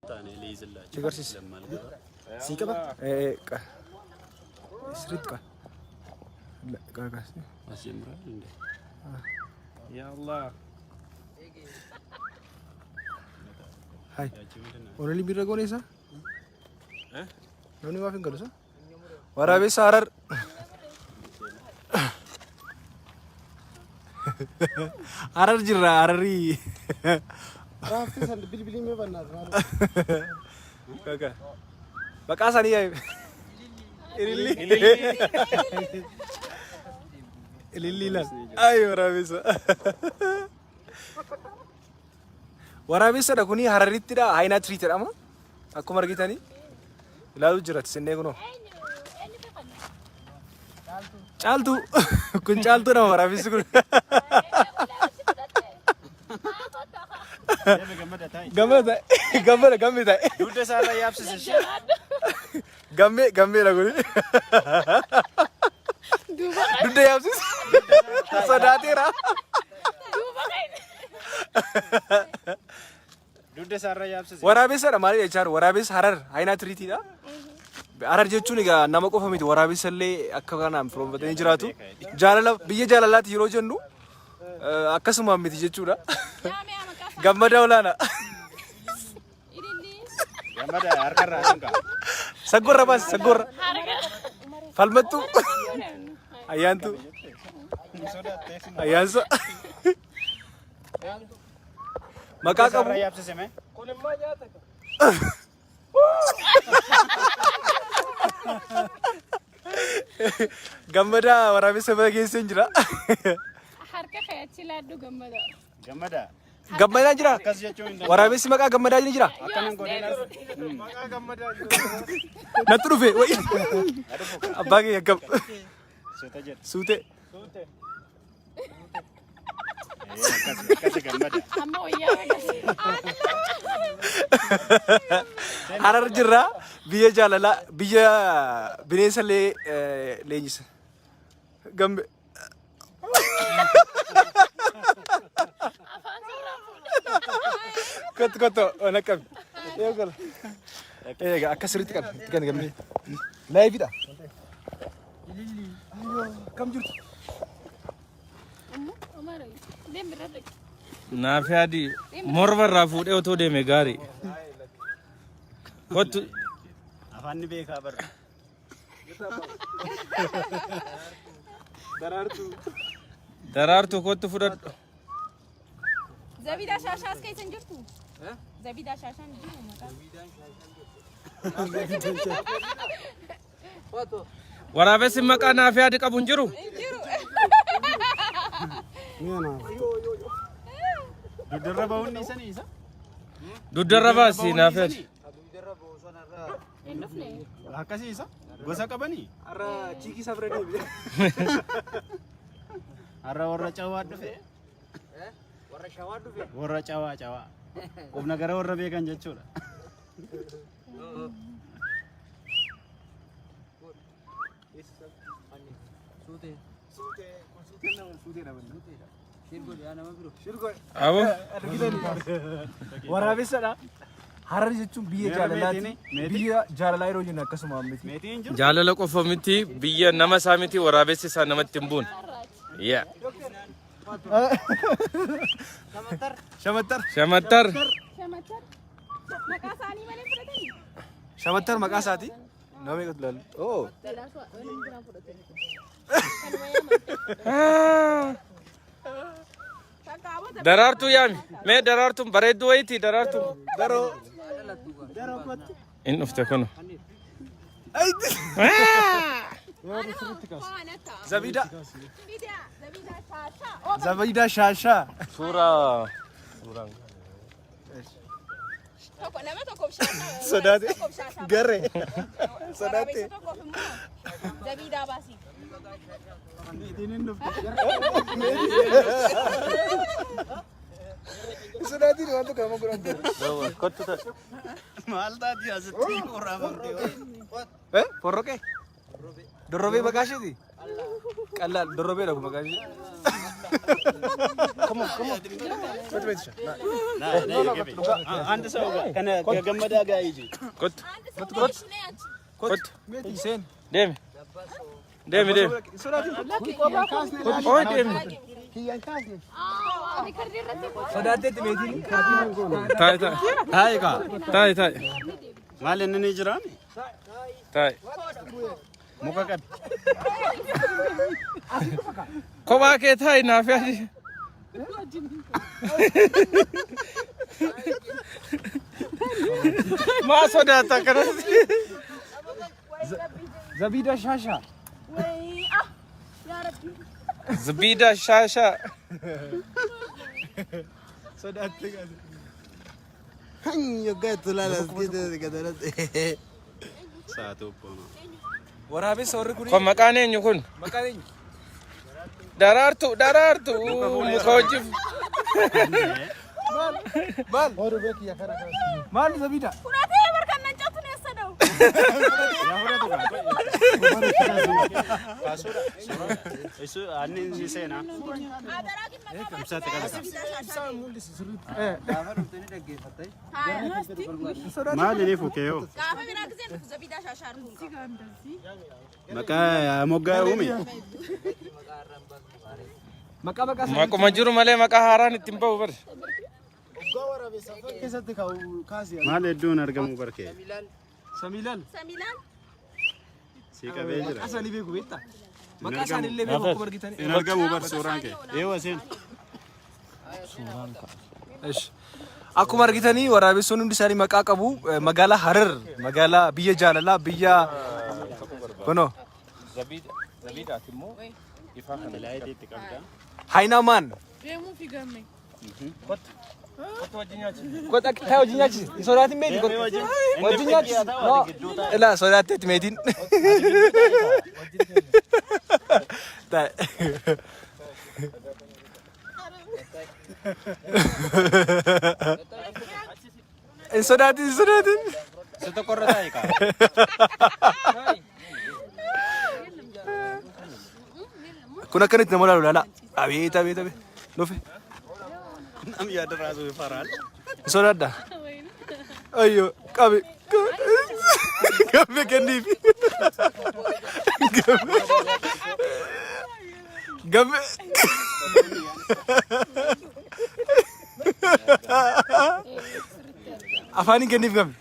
Si agarsiisa. Sii qaba? Eh, qa. Sirriitti qa. Qa qa. Ya Allah. Hai. Onali birra goone isa? Namni maaf hin galu isa? Waraabessa Harar. Harar jirra Hararii. Raaftii san bilbilii mee bannaat maal? Kaka. Maqaa isaanii yaa'e. Ililli. Ililli laal. Ay waraabessa. Waraabessadha kuni Hararittidha. Haayinaa Tiriit jedhama. Akkuma argitanii ilaaluu jira sinnee kunoo. Caaltuu kun caaltuu nama waraabessi kun. Gammada taa'e. Gammada ta'e gammada gammee ta'e. Dugda isaa irra yaabsise ishee. Gammee gammeedha kuni. Dugda yaabsise. Sodaateera. Dugda isaa irra yaabsise. Waraabessadha maali jechaa jiru? Waraabessa Harar Haayinaa Tiriitiidha. Harar jechuun egaa nama qofa miti waraabessa illee akka kanaan firoomfatanii jiraatu. Jaalala biyya jaalalaati yeroo jennu akkasumaan miti jechuudha. Gammadaa olaanaa. Gammada harka irraa sun ka'a. Saggoorra baasi saggoorra. Falmattuu. Ayyaantuu. Ayyaansa. Maqaa qabu. Irra yaabsise mee? Kun immoo nyaata ka. Gammadaa waraabessa bira geessee jira. Harka kee achi laaddu gammada. Gammada. Gammadaan jira. Akkas jechuun hin danda'amu. Waraabessi maqaa gammadaa ni jira. Akkanan godheen as. Maqaa gammadaa jiru. Natti dhufe. Wayi. Abbaa kee akkam. Suuta jedha. Suutee. Suute. Akkasi akkasi gammada. Amma wayyaa agarsiisa. Harar jirra. Biyya jaalalaa biyya bineensa illee leenjisa. Gambe. Afaan sirraa fuudhe. Kottu kottu ona qabi. Eegala. Eega akka sirriitti qabi. Itti kenni gammee. Laayividha. Kam jirtu? Umar deem irra dhaqi. Naaf yaadi morma irraa fuudhee otoo deeme gaarii. Kottu Afaan ni beekaa barra. Daraartuu. Daraartuu kottu fudhadhu. Zabidaa shaashaa as keessa hin jirtu? Zabidaa shaashaan hin jiru maqaan. Waraabessi maqaa naaf yaadi qabu hin jiru. Hin jiru. Duddarra bahuun ni isanii isa? Duddarra baasi naaf yaadi. Hin dhufne. Akkasii isa? Gosa qabanii? Har'a chiikii isaa bira deebi'e. Har'a warra cawaa dhufe. Warra shawaa dhufe. Warra cawaa cawaa. Qubna gara warra beekan jechuudha. Abo. Waraabessadha. Harar jechuun biyya Meera jaalalaati. meetiin? Meetii? Biyya jaalalaa yeroo jennu akkasuma miti. Meetiin hin jiru? Jaalala qofa miti biyya nama isaa miti waraabessi isaa namatti hin buune. Yeah. Shamattar. Shamattar. Shamattar. Maqaa isaanii malee fudhatanii? Shamattar maqaa isaati. Nama meeqatu ilaalu? Oo. Daraartuu yaami. Mee daraartuun bareedduu wayitii daraartuun. Daroo. In dhufte kunu. Zabida. Zabida Shaashaa. Suuraa. Tokko nama tokkoof shaashaa. Sodaate. Tokkoof shaashaa. Garee. Sodaate. Waraabessa tokkoof immoo zabiidaa baasii. Sodaatiin waan tokko nama godhan jiru. Kottu ta'a. Maal taati asitti waraabamte? Eh? Forroqee? Dorrobee maqaa isheeti? Qallaal dorrobeedha kun maqaa ishee. አንድ ሰው ከገመዳ ጋር ሂጂ። Kottu. አንድ ሰው ነይ አንቺ። Kottu. Meetii seen. Deemi. Deemi deemi. Oi deemi. Kiyyaan kaasne. አዎ record irratti Sodaatteetti meetiin. Taa'i taa'i. Taa'i kaa. Taa'i taa'i. Maal inni ni jiraame? Taa'i. Muka qabi. Kophaa kee taa'i naaf yaadi. Maa sodaata akkanatti? Zabiida Shaashaa. ወይ አ ያ ረቢ። Zibida shaashaa. Sodaattee kaase. Yoggaa itti ilaalas gadarratti. Sa'aatii obboonaa. Waraabessa warri kuni. Kun maqaan eenyu kun? Maqaan eenyu? Daraartu daraartu muka wajjin. Maal? Maal? Hooduu beekiyya kana kaas. Maal Zabiida? Fudhatee barkan nan cabsu ነው የወሰደው። Yaa fudhatu kaa. Kaasuudha. Isu anni inni seenaa. አደራ ግን መቃ Ibsaatti qaba. Maal inni fukee hoo? Gaafa biraa ጊዜ dhufu Zabiida Shaashaa arguun qaba. Maqaa moggaa uume. Maqaa maqaa isaa. Maquma jiru malee maqaa haaraan ittiin bahu bar. Yoggaa waraabessa afaan keessatti kaa'u kaasi. Maal hedduun argamu barkee. Samiilaal. Samilaan. Sii qabee jira. Maqaa isaanii beeku beektaa? Maqaa isaanii illee beeku akkuma argitanii. Hin argamu bar suuraan kee. Eewa seen. Esh. Akkuma argitanii waraabessoonni hundi isaanii maqaa qabu. Magaalaa Harar, magaalaa biyya jaalalaa, biyya kunoo Zabiidaati immoo ifaa kana. Laayitii qabda. Haayinaamaan. Deemuu fi gamme. Kottu wajjin nyaachisi. Kottu akka taa wajjin nyaachisi. Hin sodaatin meetii kottu. Wajjin nyaachisi. No. Ilaa sodaatteetti meetiin. Taa'e. Hin sodaatin, hin sodaatin. Isa tokkorra taa'i kaa. Kun akkanatti nama laalu laala. Abeet abeet abeet. Dhufe. Nam yaada raasuu ifaraal. Hin sodaadda. Ayyo qabi. Gamme kenniifi. Gamme. Gamme. Afaaniin kenniif gamme.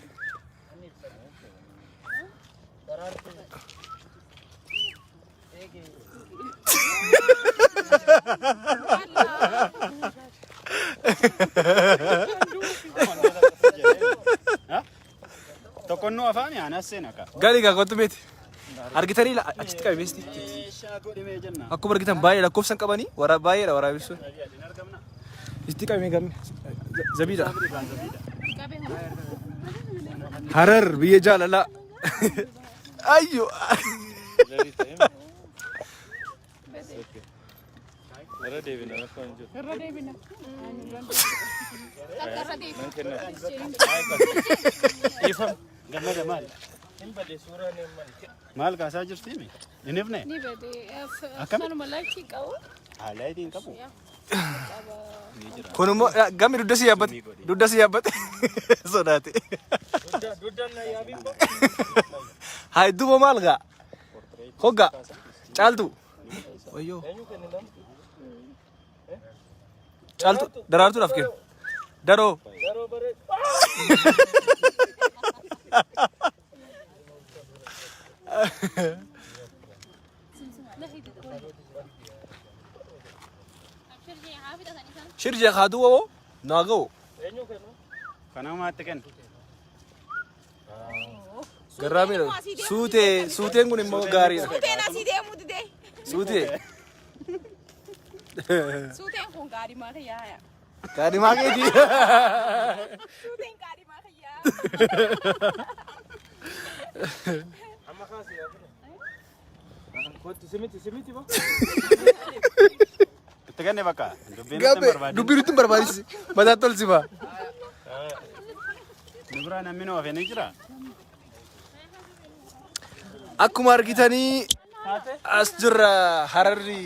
Tokkonnoo afaani anas seena kaa. Gadi gaa kottu meeti. Argitanii achitti qabi meesti. Meeshaa godhimee jenna. Akkuma argitan baay'ee lakkoofsan qabanii wara baay'eedha waraabessuun. Itti qabime gamme. Zabiidha. Harar biyya jaalalaa. Ayyo. Irra deebina rakkoo hin jiru. Irra deebina. Irra deebina. Nan kenna. Dhiifama. Gammada maal? Hin bade suuraan hin malle. Maal kaasaa jirtiimi? Hin ifne? Ni bade. Akkam? Sanuma laayitii qabu. Laayitii hin qabu. Kun immoo gamme dugda si yaabbate. Dugda si yaabbate. Sodaate. Duddaan na yaabiin ba. Haa duuba maal gaa? Hoggaa. Caaltu. Wayyoo. Eenyu kenne nama? Caaltu daraartuudhaaf kennu. Daroo. Daroo bareedu. Shirjee haa duuba hoo? Naa ga'u. Eenyu kennu? Kanaamaatti kenna. Garraamiidha. Suutee suuteen kun immoo gaariidha. Suuteen asii deemuu didee. Suutee. Suuteen kun gaarii maa kiyyaa. Gaarii maa keetii. Suuteen gaarii maa kiyyaa. Amma kaasi yaa bira. Kottu simiti simiti ba. Itti kenne bakka. Dubbiin nutti hin Gabe barbaadin. dubbii nutti hin barbaachisi. Mataa tolsifa. Nu biraa namni nu hafe ni jira. Akkuma argitanii as jirra Hararri.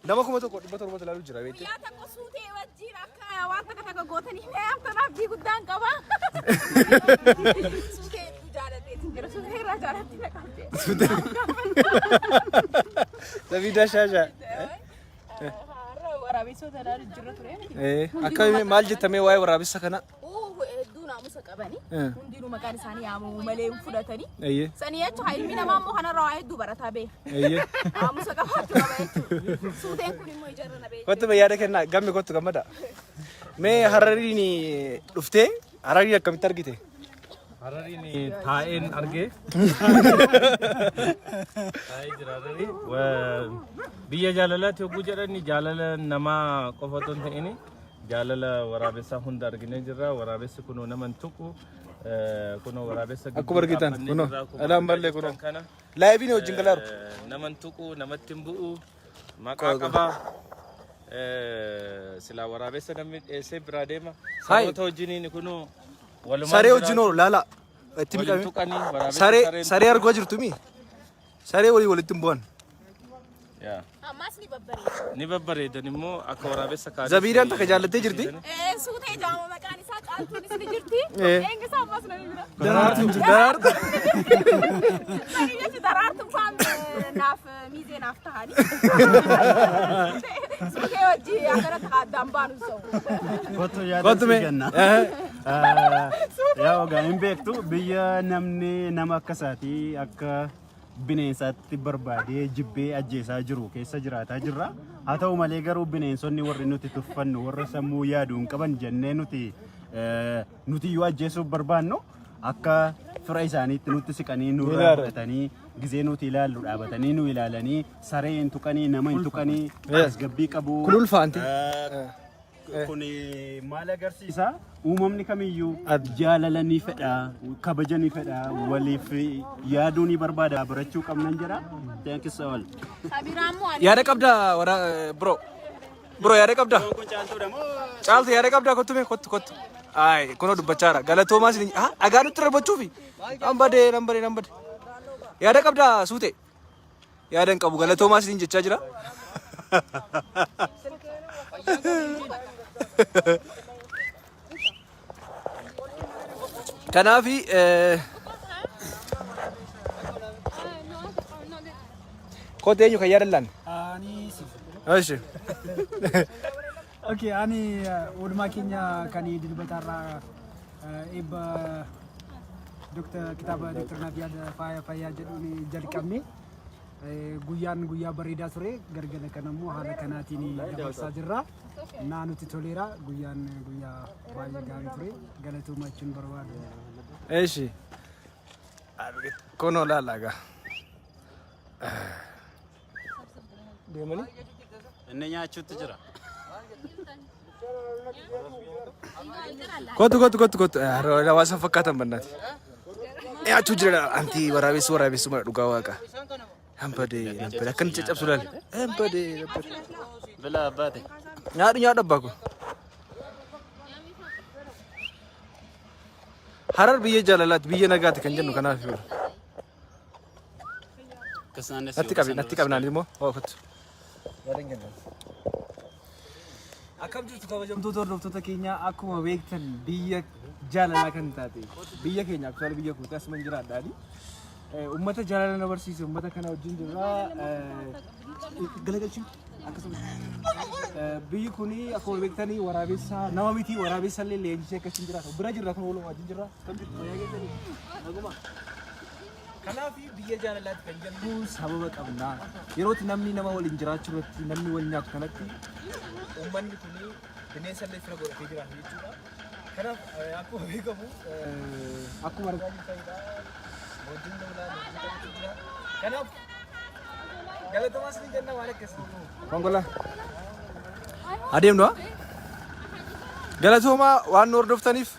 Nama 1700 ilaaluu jira beekte. Guyyaa tokko suutee wajjin akka waan takka takka gootanii mee aftan abdii guddaan qaba. Suutee hedduu jaaladheetiin jira. Suutee irraa jaalatti na qabde. Zabiidaa shaashaa. Har'a waraabessoota ilaalu jirra ture miti. Akka maal jettamee waa'ee waraabessa kana? Hedduu naamusa qabanii hundinuu maqaan isaanii yaamamu malee hin fudhatanii. Eeyyee. Sanii jecha ilmi namaa immoo kanarraa waa hedduu barataa beeka. Eeyyee. Naamusa qabaachuu qaba jechuudha. Suuteen kun immoo ijarra na beeka. Kottu mee yaada kennaa gamme kottu gammada. Mee Harariin dhuftee Hararii akkamitti argite? Harariin taa'een argee. Taa'ee jira Hararii. Biyya jaalalaati yogguu jedhani jaalala namaa qofa otoo hin ta'in jaalala waraabessaa hunda arginee jirra. Waraabessi kunoo nama hin tuqu. Kunoo waraabessa gidduu Akkuma argitan dhaabbannee kunoo jirra. Akkuma dhalaan ballee kunoo. kana. Laayiviin wajjin galaaru. Nama hin tuqu, namatti hin bu'u. Maqaa qaba. Silaa waraabessa namni dheessee biraa deema. Hai. Saroota wajjiniin kunoo walumaan Saree wajjin jiraatu. oolu laala. Itti Waliin miidhame. tuqanii waraabessi Saree sareen saree argaa jirtu mi? Saree walii walitti hin bu'an. Yaa. Ammas ni babbareeda. Ni babbareedan immoo akka waraabessa kaanii. Zabiidaan takka jaallattee jirti. Suutee jaama maqaan isaa caaltuunis ni jirti. Eenyu isaa ammas nami bira. Daraartu daraartu. Sanii jechi daraartuun faan naaf miizee naaf tahanii. Suutee wajjii akkanatti addaan baanu sa'u. Kottu yaada Kottu sii mee. kenna. Yaa ogaa hin beektu biyya namni nama akka isaatii akka bineensaatti barbaadee jibbee ajjeesaa jiru keessa jiraataa jirra. Haa ta'u malee garuu bineensonni warri nuti tuffannu warra sammuu yaadu hin qaban jennee nuti nuti iyyuu ajjeesuuf barbaannu akka fira isaaniitti nutti siqanii nurraa fudhatanii gizee nuti ilaallu dhaabatanii nu ilaalanii saree hin tuqanii nama hin tuqanii tasgabbii qabu. Kun ulfaanti. Kun maal agarsiisa? Uumamni kamiyyuu jaalala ni fedha, kabaja ni fedha, waliif yaaduu ni barbaada. Barachuu qabnan jedha. Thank you so much. Kabiraa immoo ani Yaada qabdaa wara bro. Bro yaada qabdaa? Kun caaltuudha moo? Caaltu yaada qabdaa kottu mee kottu kottu. Ay kunoo dubbachaara. Galatoomaa isin ha dhagaa nutti darbachuufi. Nan badee nan badee nan badee. Yaada qabdaa suute. Yaada hin qabu galatoomaa isin jechaa jira. Kanaafi kottu eenyu kan yaada laanne? Ani si. Eshi. Okay, ani oolmaa keenya kan dilbataarraa eebba Dr. kitaaba Dr. Nafiyaad Faaya Fayyaa jedhuun jalqabne. Guyyaan guyyaa bareedaa ture. Galgala kana immoo haala kanaatiin dabarsaa jirra. Naa nutti toleera. Guyyaan guyyaa baay'ee gaarii ture. Galatooma jechuun barbaada. Eshi. Kunoo laala egaa. Deemanii? Inni nyaachuutti jira. Kottu kottu kottu kottu. Hawaasa fakkaatan bannaati. Nyaachuu jira anti waraabessu waraabessu mara dhugaa waaqa. Hambadee hambadee akkan caccabsu laal. Hambadee hambadee. Bilaa abbaate. Nyaadhu nyaadhu abbaa koo. Harar biyya jaalalaati biyya nagaati kan jennu kanaaf. Natti qabi natti qabi naan immoo hoo kottu. Akkam jirtu kabajamtoota hordoftoota keenyaa akkuma beektan biyya jaalalaa kan taate biyya keenya aktuwaal biyya kooti asuma hin jiraadhaani. Uummata jaalala na barsiise uummata kana wajjin jirra. Galagalchuu akkasumas biyyi kun akkuma beektanii waraabessa nama miti waraabessa illee leenjisee akkasiin jiraata. Bira jirra kun walumaa wajjin jirra. Akkam jirtu fayyaa keessanii? Naguma. Kanaaf biyya jaalalaatti kan jennu sababa qabna. Yerootti namni nama waliin jiraachuu irratti namni wal nyaatu kanatti uummanni kun bineensa illee fira godhatee jiraata jechuudha. Kanaaf akkuma beekamu akkuma argaa jirtanidha. Wajjin loolaa wajjin taphachuu jira. Kanaaf galatoomaa isin jenna waan akkasii. Konkolaa. Adeemnu haa? Galatoomaa waan nu hordoftaniif.